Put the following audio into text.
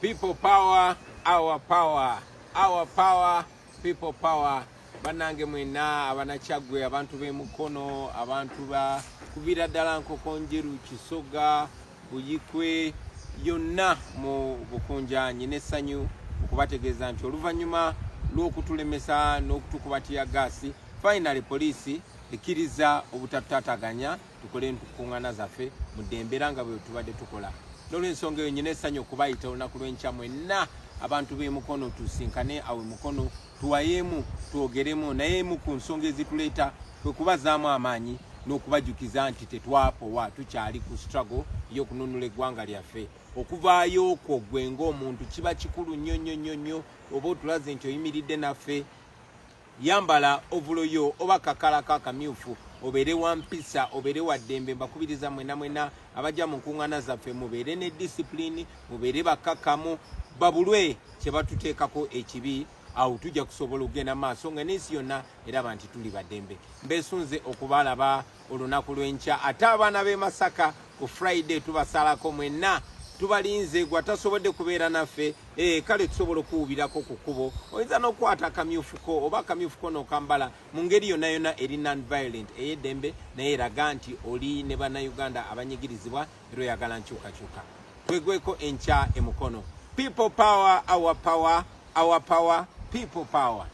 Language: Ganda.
People power, our power, our power, people power. Banange mwena abanakyaggwe, abantu b'e Mukono, abantu ba kubira ddala Nkokonjeru, Kisoga, Buyikwe, yonna mu Bukunjanyi, n'essanyu okubategeeza nti oluvannyuma lw'okutulemesa n'okutukuba teargas, finally poliisi ekkiriza obutatutaataganya tukole enkuŋŋaana zaffe mu ddembe era nga bwe tubadde tukola. N'olwensonga eyo, nyina essanyu okubayita olunaku lw'enkya mwenna abantu b'e Mukono, tusinkane awo Mukono, tuwayeemu, twogeremu. Naye emu ku nsonga ezituleeta kwe kubazaamu amaanyi n'okubajjukiza nti tetwapowa, tukyali ku struggle y'okununula eggwanga lyaffe. Okuvaayo okwo gwe ng'omuntu kiba kikulu nnyo nnyo nnyo nnyo, oba otulaze nti oyimiridde naffe. Yambala overall yo oba kakalako akamyufu, obeere wa mpisa, obeere wa ddembe. Mbakubiriza mwena mwena abajja mu nkuŋŋaana zaffe, mubeere ne discipline, mubeere bakkakkamu, babulwe kye batuteekako ekibi. Awo tujja kusobola okugenda maaso nga n'ensi yonna eraba nti tuli baddembe. Mbeesunze okubalaba olunaku lw'enkya. Ate abaana b'e Masaka, ku Friday tubasalako mwenna, tubalinze. Gwe atasobodde kubeera naffe, kale tusobola okuwubirako ku kkubo. Oyinza n'okukwata akamyufuko oba akamyufuko n'okambala mu ngeri yonna yonna eri non-violent, ey'eddembe, naye eraga nti oli ne Bannayuganda abanyigirizibwa era oyagala nkyukakyuka. Twegweko enkya e Mukono. People power, our power, our power, people power.